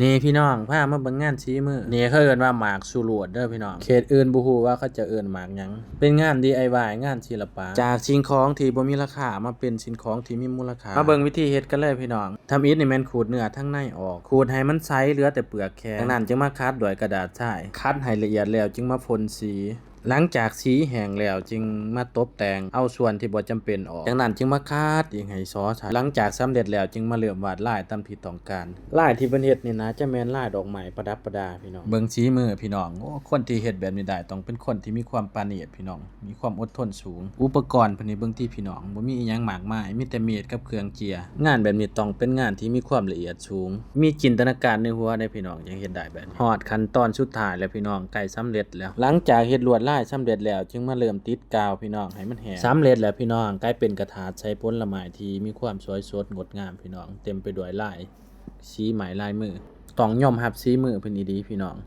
ນີ້ພີ່ນ້ອງ ພາມາເບິ່ງງານສີມື. ນີ້ເຂົາເອີ້ນວ່າໝາກສຸໂຣດເດີພີ່ນ້ອງ. ເຂດອື່ນບໍ່ຮູ້ວ່າເຂົາເຈົ້າເອີ້ນໝາກຫຍັງ. ເປັນງານ ດີໄອວາຍ ງານສິລະປະ. ຈາກສິ່ງຂອງທີ່ບໍ່ມີລາຄາມາເປັນສິ່ງຂອງທີ່ມີມູນລະຄ່າ. ມາເບິ່ງວິທີເຮັດກັນເລີຍພີ່ນ້ອງ. ທຳອິດນີ້ແມ່ນຂູດເນື້ອທັງໃນອອກ, ຂູດໃຫ້ມັນໃສ ເຫຼືອແຕ່ເປືອກແຂງ. ຈາກນັ້ນຈຶ່ງມາຂັດດ້ວຍກະດາດຊາຍ. ຂັດໃຫ້ລະອຽດແລ້ວຈຶ່ງມາພົ່ນສີ. ຫຼັງຈາກສີແຫ້ງແລ້ວຈຶ່ງມາຕົບແຕ່ງເອົາສ່ວນທີ່ບໍ່ຈຳເປັນອອກ. ຈາກນັ້ນຈຶ່ງມາຂັດອີກໃຫ້ສໍໃສ. ຫຼັງຈາກສຳເລັດແລ້ວຈຶ່ງມາເລີ່ມວາດລາຍຕາມທີ່ຕ້ອງການ. ລາຍທີ່ເພິ່ນເຮັດນີ້ໜ້າຈະແມ່ນລາຍດອກໄມ້ປະດັບປະດາພີ່ນ້ອງ. ເບິ່ງສີມືພີ່ນ້ອງ. ໂອ້ ຄົນທີ່ເຮັດແບບນີ້ໄດ້ຕ້ອງເປັນຄົນທີ່ມີຄວາມປານີດພີ່ນ້ອງ, ມີຄວາມອົດທົນສູງ. ອຸປະກອນເພິ່ນນີ້ເບິ່ງຕິພີ່ນ້ອງ, ບໍ່ມີອີ່ຫຍັງມາກມາຍ, ມີແຕ່ມີດກັບເຄື່ອງເຈຍ. ງານແບບນີ້ຕ້ອງເປັນງານທີ່ມີຄວາມລະອຽດສູງ, ມີຈິນຕະນາການໃນຫົວເດ້ພີ່ນ້ອງ, ຈັ່ງເຮັດໄດ້ແບບນີ້. ຮອດຂັ້ນຕອນສຸດທ້າຍແລ້ວພີ່ນ້ອງ, ໃກ້ສຳເລັດແລ້ວ. ຫຼັງຈາກເຮັດລວດລາຍສຳເລັດແລ້ວ ຈຶ່ງມາເລີ່ມຕິດກາວພີ່ນ້ອງ ໃຫ້ມັນແຫ້ງ. ສຳເລັດແລ້ວພີ່ນ້ອງ, ກາຍເປັນກະຖາດໃສ່ຜົນລະໄມ້ທີ່ມີຄວາມສວຍສົດງົດງາມພີ່ນ້ອງ, ເຕັມໄປດ້ວຍລາຍສີໄມ້ລາຍມື. ຕ້ອງຍອມຮັບສີມືເພິ່ນອີ່ຫຼີພີ່ນ້ອງ.